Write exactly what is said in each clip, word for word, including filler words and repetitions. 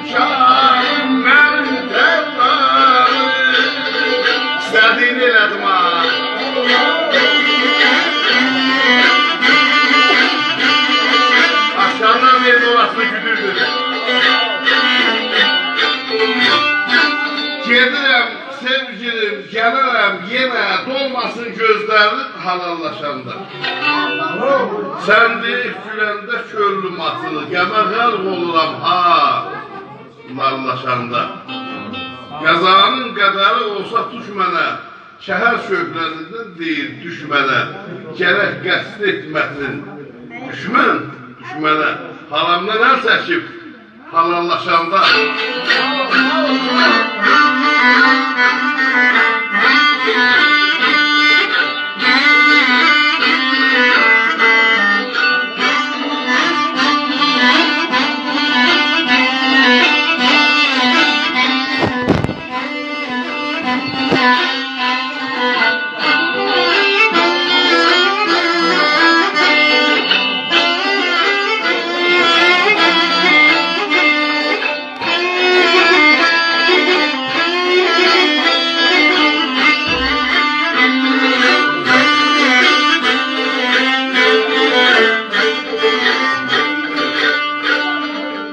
شاهیم من ترلاری، ایسته‌دیگینی ائله‌دیم ها. آشاغیدان وئردی، اوراسینی گودوردو. گئدیرم، سئوگیلیم، گله‌رم یئنه، دولماسین گؤزلرین حالاللاشاندا. سن دئییب گولنده کؤنلوم آچیلیر، غمه غرق اولورام ها، لاللاشاندا. قضانین قدری اولسا دوشمنه، شهر کؤکلریندن دئییر دوشمنه، گرک قصد ائتمه‌سین دوشمن دوشمنه، حالامدان ال چکیب حالاللاشاندا.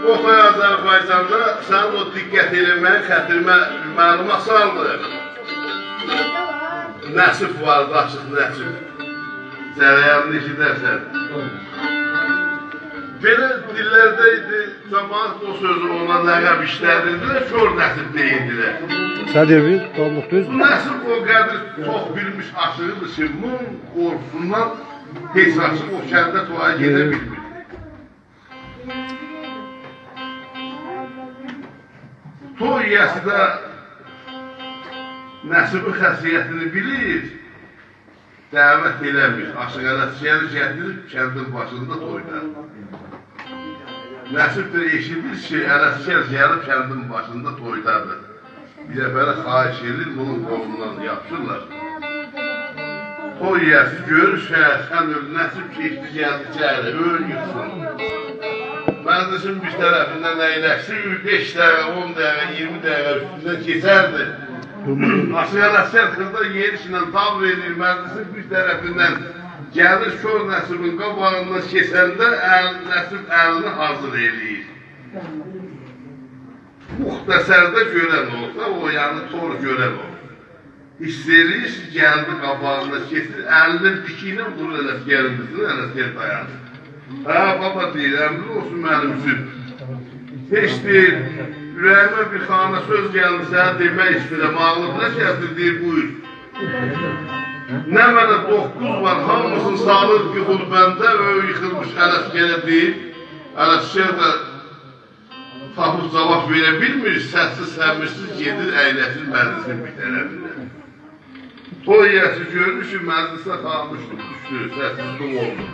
اوتای آذربایجاندا سنین او دقت ائله‌مه‌یین خاطیریمه، معلومات سالدی. نصیب واردی، آشیق نصیب. جریانینی ائشیدرسن. بئله دیللرده ایدی، جماعت او سؤزو اونا لقب ایشلدیردیلر، کور نصیب دئییردیلر. سن دئییر، قاللیق دوز. بو نصیب او قدر چوخ بیلمیش آشیغیدیر کی، بونون قورخوسوندان هئچ آشیق او کنده تویا گئده بیلمیر. توی ییه‌سی ده نصیبین خاصیتینی بیلیر، دعوت ائله‌میر. آشیق علعسگری گتیریب کندین باشیندا تویدادیر. نصیب ده ائشیدیر کی، علعسگر گلیب کندین باشیندا تویدادیر. بیر نفره خواهش ائدیر، بونون قولوندان یاپیشیرلار. توی ییه‌سی گؤرور، شهر، سن اؤل، نصیب کئچدی، گلدی ایچری، اؤیون ییخسین. مجلسین بیر طرفیندن اَیلشسین، بئش دقیقه، اون دقیقه، اییرمی دقیقه اوستوندن کئچردی. آشیق علعسگر خیردا یئریشله داو وئریر، مجلسین بیر طرفیندن گلیر، کور نصیبین قاباغیندان کئچنده ال، نصیب الینی حاضیر ائله‌ییر. مختصرده گؤرن اولسا، او یعنی تور گؤرن اولسا. حیس ائله‌ییر کی، گلدی قاباغینا، کئچیر، الینین پیکی ایله وورور علعسگرین دیزینه، علعسگر دایانیر. «هه، بابا»، دئییر، «امرین اولسون منیم اوچون. هئچ»، دئییر، «اوره‌ییمه بیر خانه سؤز گلدی، سنه دئمک ایسته‌ییرم، عاغلینا گتیر»، دئییر، «بویور.» نمنه دوققوز وار، هامیسینی سالیر گلبنده، اؤیو ییخیلمیش علعسگره دئییر. علعسگر ده تاپیب جاواب وئره بیلمیر، سس‌سیز، سمیرسیز گئدیر، اَیلشیر مجلسین بیر طرفینه. توی ییه‌سی گؤرور کی، مجلسده خاموشلوق دوشدو، سس‌سیزلیک اولدو.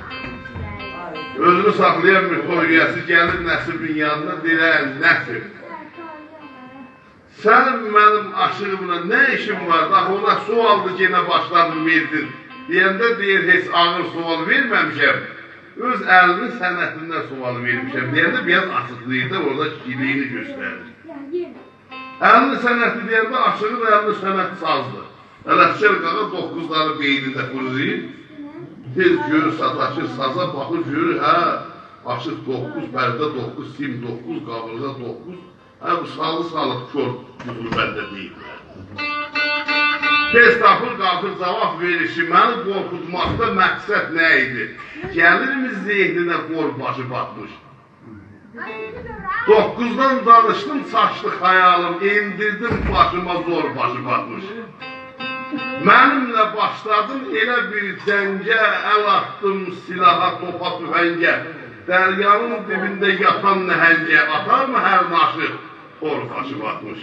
اؤزونو ساخلایانمیر، توی ییه‌سی گلیر نصیبین یانینا، دئییر: «ائی نصیب، سنین منیم آشیغیملا نه ایشین وار؟» آخی اونا سؤالدی، یئنه باشلادین، وئردین. دئینده دئییر: «هئچ آغیر سؤال وئرمه‌میشم. اؤز الینین صنعتیندن سؤال وئرمیشم.» دئینده بیر آز آچیقلاییر دا، اورادا کیچیکلیگینی گؤستریر. الینین صنعتی دئینده آشیغین الینین صنعتی سازدیر. علعسگر قاغا دوققوز دنه بئینینده قورولور. تئز گؤرور، ساتاشیر سازا، باخیر، گؤرور، هه، آشیق دوققوز، پرده دوققوز، سیم دوققوز، قابیرغا دوققوز. هه، بو سازی سالیب کور، یوخولو بنده دئییبلر. تئز تاپیر، قالخیر، جاواب وئریر کی، منی قورخوتماقدا مقصد نه ایدی؟ گلیرمی ذهنینه قور باشی باتمیش؟ دوققوزدان دانیشدیم، چاشدی خیالیم، ائندیردیم باشیما زور باشی باتمیش. منیمله باشلادین ائله بیر جنگه، ال آتدیم سیلاحا، توپا، تفنگه. دریانین دیبینده یاتان نهنگه آتارمی هر ناشی تور باشی باتمیش؟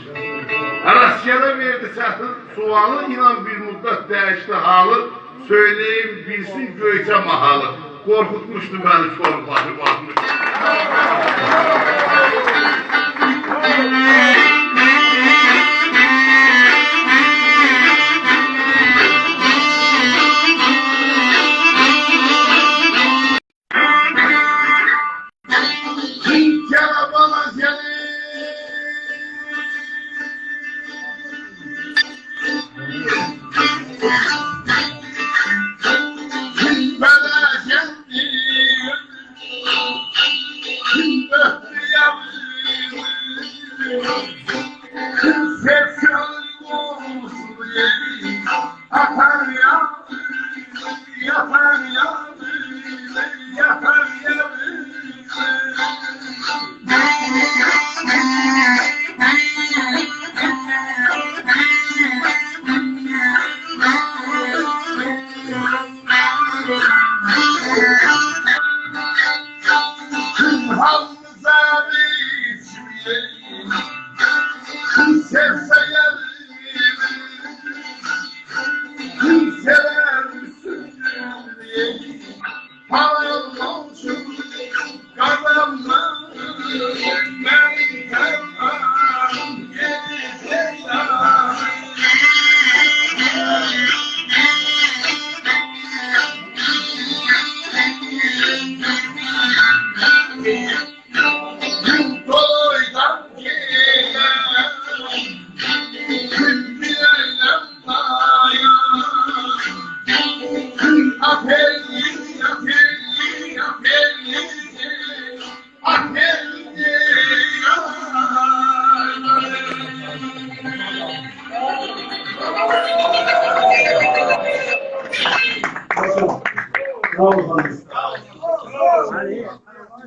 علعسگره وئردی چتین سؤالی، اینان بیر مدت دییشدی حالی. سؤیله‌ییم بیلسین گؤیچه ماحالی، قورخوتموشدو منی کور باشی باتمیش. گل بالا، گل.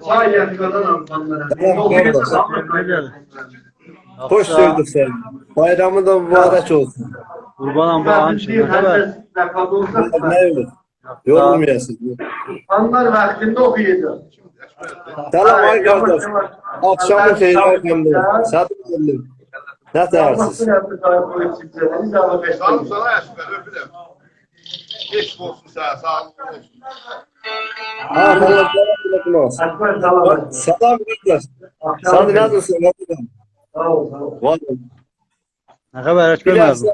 ساغ اول، قازانان خانلارا. تمام، قارداش. خوش گؤردوک سنی. بایرامین دا مبارک اولسون. قوربانام، باغیم. نه خبر؟ نه اولور؟ یورولمایاسینیز. خانلار واختیندا اوخویاجاق. سلام، آی قارداش. آخشامین خئیری، آی خانلار. ساغ اولون. نه ترسیز؟ ساغ اول، ساغ اول، اؤپورم. عشق اولسون سنه، ساغلیغین اولسون. ها، سلام، سلام، سلام. سلام، قارداش. ساغ اول، نه‌دیرسن، قارداشیم؟ ساغ اول، ساغ اول. وار اول. نه خبر، هئچ گؤرمه‌دیم.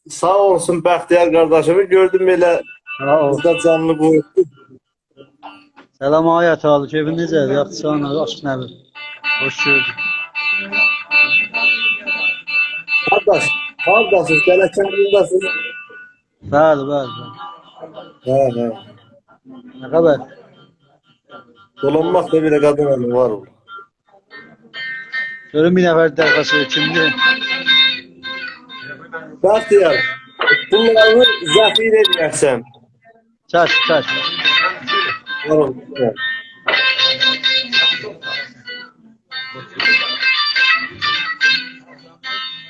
ساغ اولسون، بختیار قارداشیمی گؤردوم بئله. ساغ اول. بیزده جانلی قویوبدو. سلام، آی عطالی، کئفین نئجه‌دیر؟ یاخشیسان، آشیق نبی؟ خوش گؤردوک. قارداش، هارداسینیز؟ گله کندینده‌سینیز؟ بلی، بلی، بلی. هه، هه. نه خبر؟ دولانماق دا بیر قادان اولور، وار اول. گؤروم بیر نفر درخواست وئریر، کیمدیر؟ بختیار، بونلاری ذخیره ائده‌جکسن. چشم، چشم. وار اول.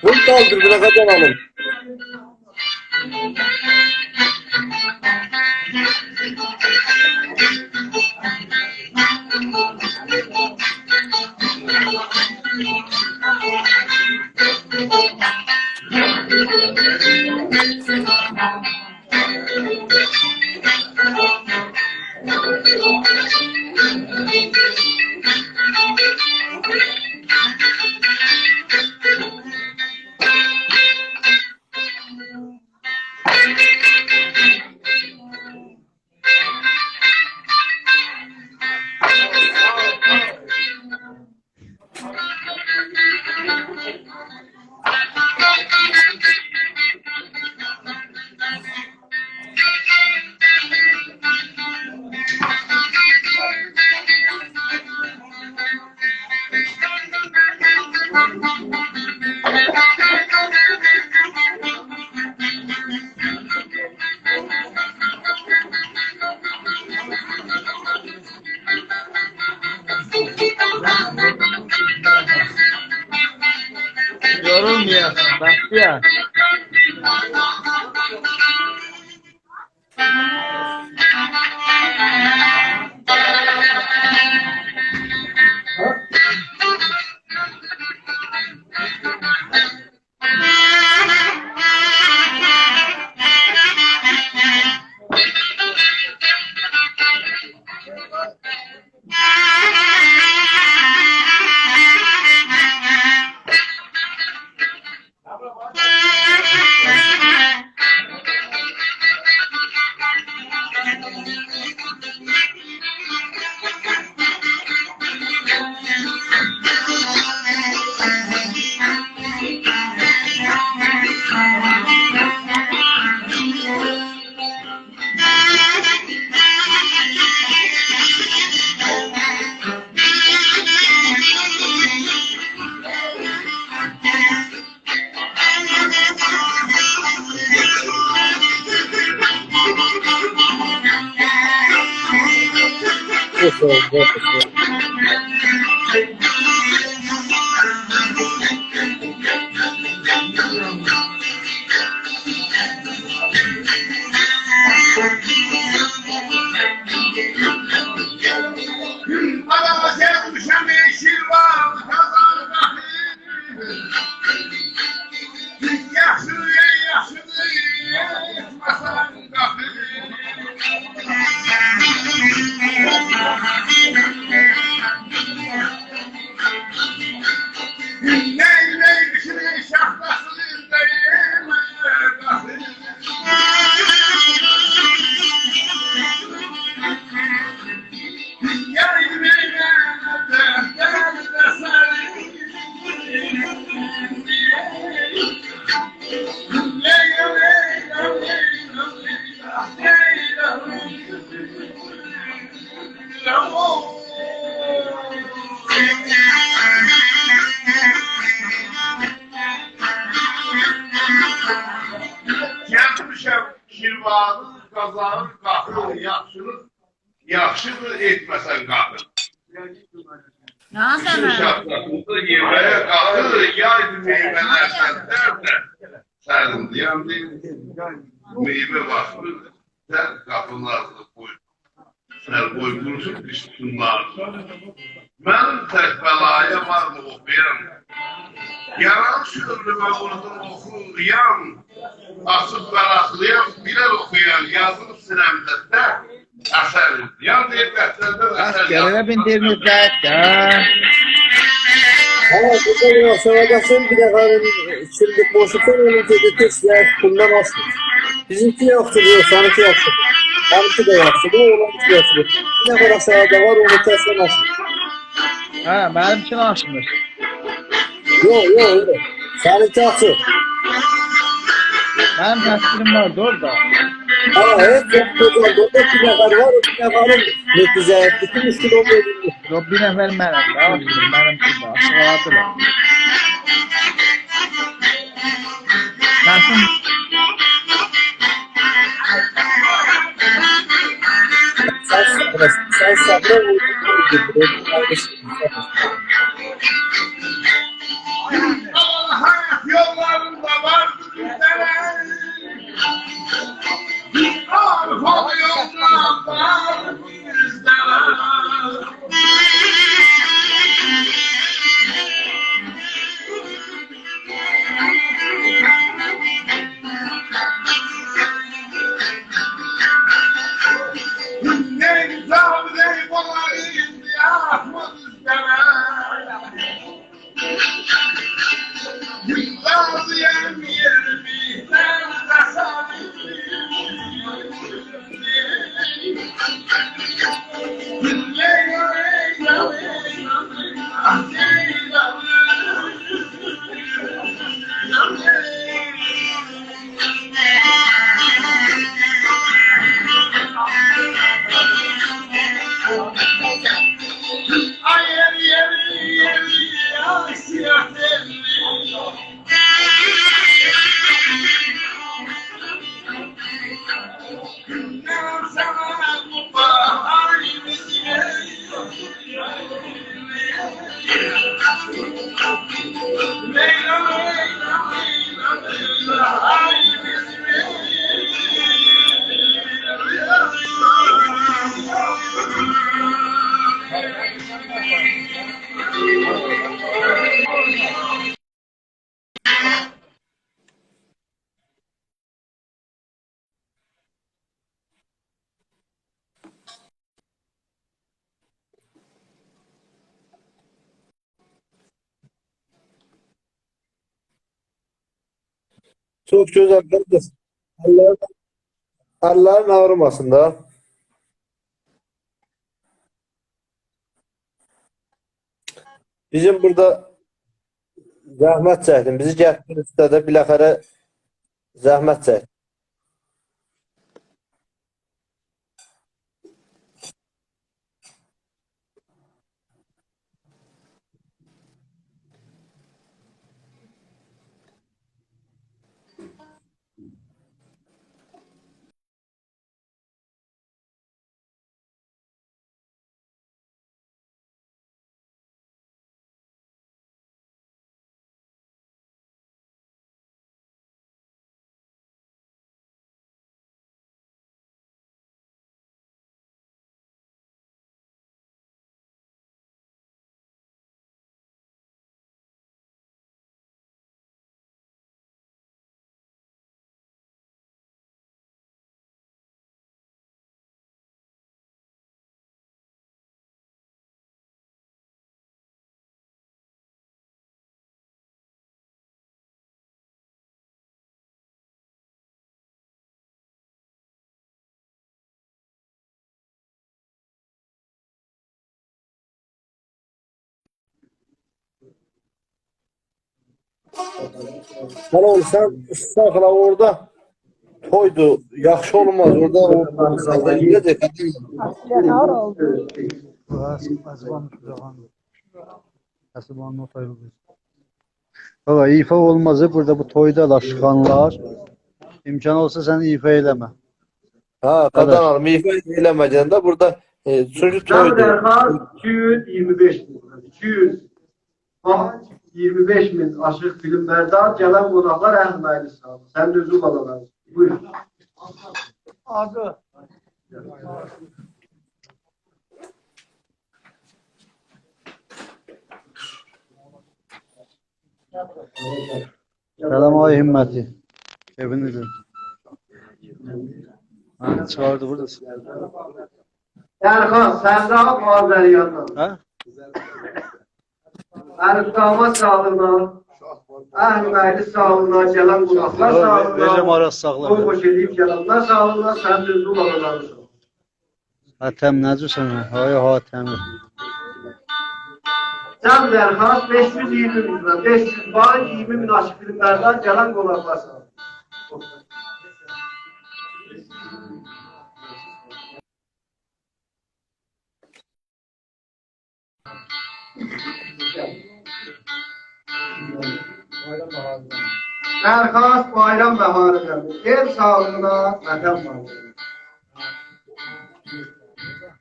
بونو قالدیر، بیر دقیقه دانالیم. یورولمایاسان، بختیار. یوخ، ساغ اول، یوخ، ساغ اول. گلمیشم شیروانین قازانین قاپیسینا، یاخشیلیق یاخشیدیر، ائتمه‌سن قاپی. نه سنه؟ شاپکاسینی یئمه‌یه قاپی، یایدی میوه‌لردن، درده. سرین، یعنی، میوه واختی، سن قاپینین آغزینی قوی. سن قوی قوروسون، پیش توتونماز. منیم تک بلایا وارمی اوخویان؟ یارانمیش عؤمرومه ووردوم اوخو اویان، آچیب وراقلایام، بیلر اوخویان، یازیب سینه‌مده درد، اثر. یان دئییر، دفترده اثر یازیب. گله‌نه بین دئییر، درد ده. هه، بورادا یوخ، سنه گلسین، بیر نفرین ایچینده بوشلوقدان اونون گئدیر، تئز گلیر، پولدان آشمیر. بیزیمکی یوخدور، یوخ، سنینکی یاخشیدیر. منیمکی ده یاخشیدیر، اونونکی یاخشیدیر. بیر نفر آشاغیدا وار، اونو کسن آشمیر. هه، منیمکین آشمیر. یوخ، یوخ، یوخ. سنینکی آچیق. منیم تصویریم وار دا اورادا. هه، هئچ یوخ، قوجال، اورادا بیر نفر وار، او بیر نفرین نئتی ضعیفدیر کی، مشکل اولمایاجاق. یوخ، بیر نفر منم دا، آشمیر، منیمکی ده آشیق، آشیق. سسین سن ساخلا، سن ساخلا، او، او، او، او، او، او، او. حیات یوللاریندا واردی بیزلر. عارف اولو یوللاریندا واردی بیزلر. نئیله‌ییم، نئیله‌ییم، اولار ایندی آخماق ایسته‌مز. ییللار دئیم یئریمی، نئیله‌سم. چوخ گؤزل، قارداش. اللرین، اللرین آغریماسین دا. بیزیم بورادا زحمت چکدین. بیزی گتیردین اوسته ده، بالاخره زحمت چکدین. سن اول، سن ساخلا اورادا. تویدو، یاخشی اولماز اورادا، او، او ساخلا گئده‌جک. بابا، ایفا اولماز، بورادا بو تویدا دا شیخانلار. امکان اولسا سن ایفا ائله‌مه. هه، قادان آلیم، ایفا ائله‌مه‌یه‌جن ده بورادا، ائ، چونکی تویدور. درخواست ایکی یوز اییرمی بئش مین. ایکی یوز. اییرمی بئش مین آشیق فیلم‌بردار، گلن قوناقلار، اهل مجلس صاحیبی. سن ده اؤزون بالالاریسان. بویور. آدی. سلام، آقای همتی. کئفین نئجه؟ هه، چیخاردی بورادا. درخواست، سردار آذریاندان. هه؟ عروس داماد ساغلیغینا، اهل مجلس ساغلیغینا، گلن قوناقلار ساغلیغینا، وئره‌جم آراز ساغلیغینا. توی خوش ائله‌ییب گلنلر ساغلیغینا، سن ده اؤزون بالالاریسان. حاتم، نه جورسن؟ های حاتمی. جمع درخواست بئش یوز اییرمی مین تومن، بئش یوز بار، اییرمی مین آشیق فیلم‌بردار، گلن قوناقلار ساغ اولون. درخواست بایرام بهاریندان. ائل ساغلیغینا، وطن وارلیغینا.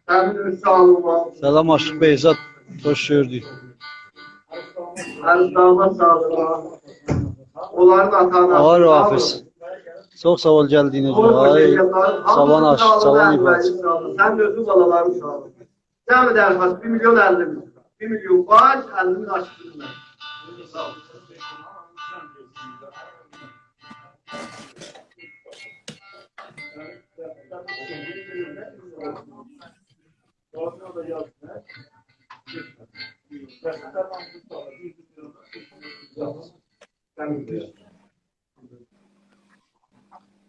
سنین اؤز ساغلیغینا. سلام، آشیق بهزاد. خوش گؤردوک. عروس داماد ساغلیغینا. اونلارین آتا-آناسی. آقا ساغ اولون. رافض. چوخ ساغ اول گلدیگینه گؤره. آی، ساغ اولون، آشیق، ساغ اولون، ایفا. سن ده اؤزون، بالالارین ساغ اولون. جمع درخواست بیر میلیون اللی مین. بیر میلیون باج، اللی مین آشیق فیلم‌بردار.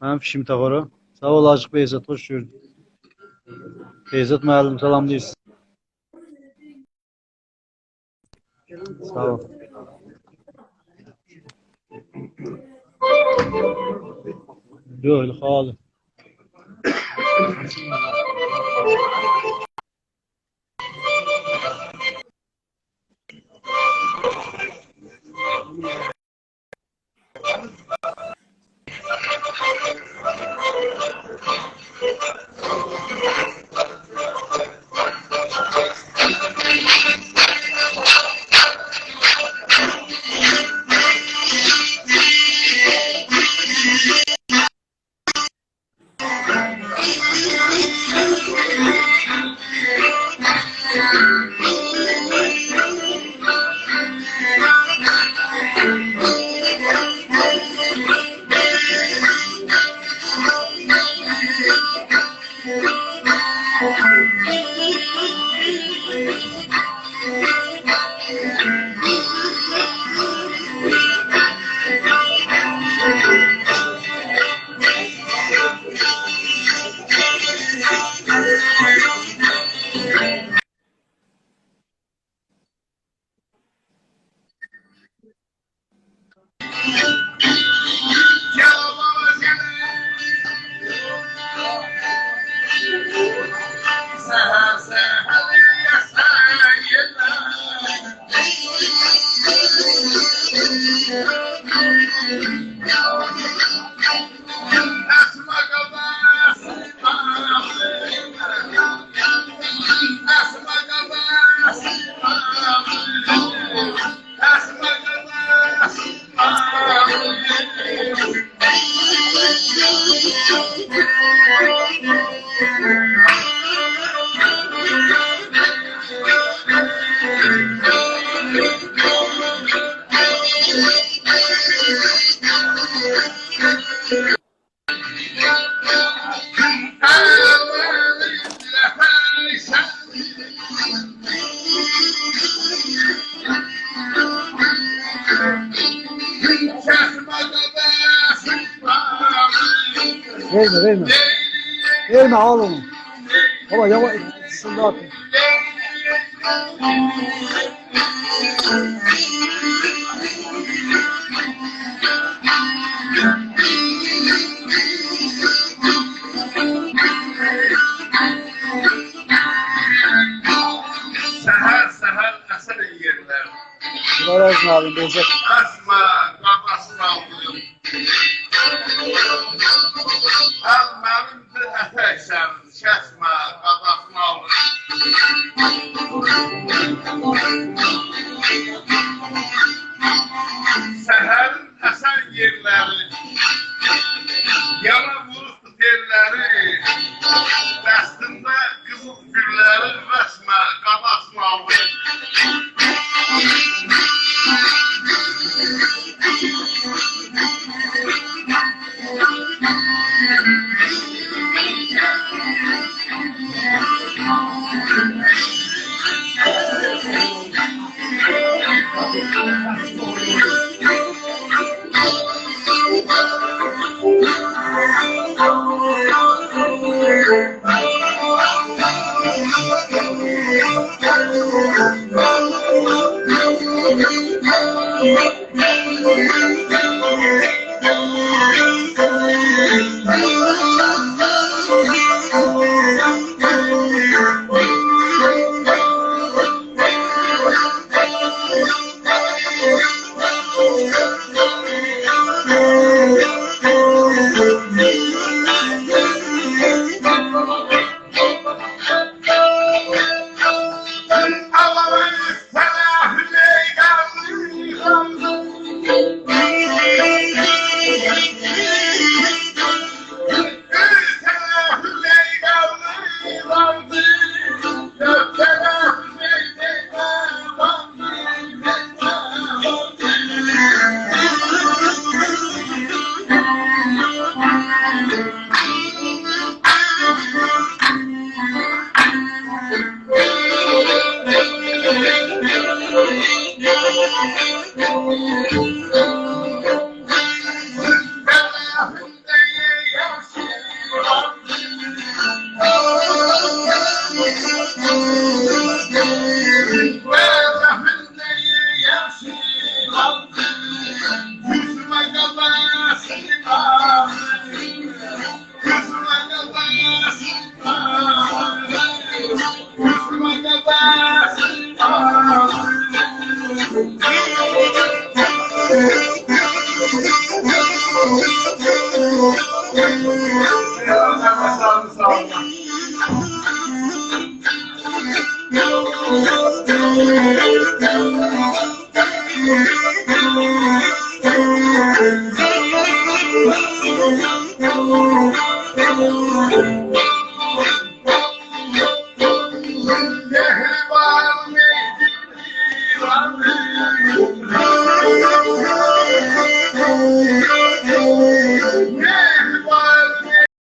منیم فیشیمی تاپارام. ساغ اول، آشیق بهزاد، خوش گؤردوک. بهزاد معلم، سلام دئییرسن. ساغ اول. یوخ، ائله خالی. وئرمه، وئرمه. وئرمه، آل اونو. بابا، یاواش، ایکیسینی ده آتین. اسمه، قاداسینی آلدیم. هم منیمدیر اتک سنین، کسمه، قاداسینی آلدیم. سحرین اسن یئللری، یانا ووروب تئللری، دستینده قیزیل گوللری، رسمه، قاداسینی آلدیم.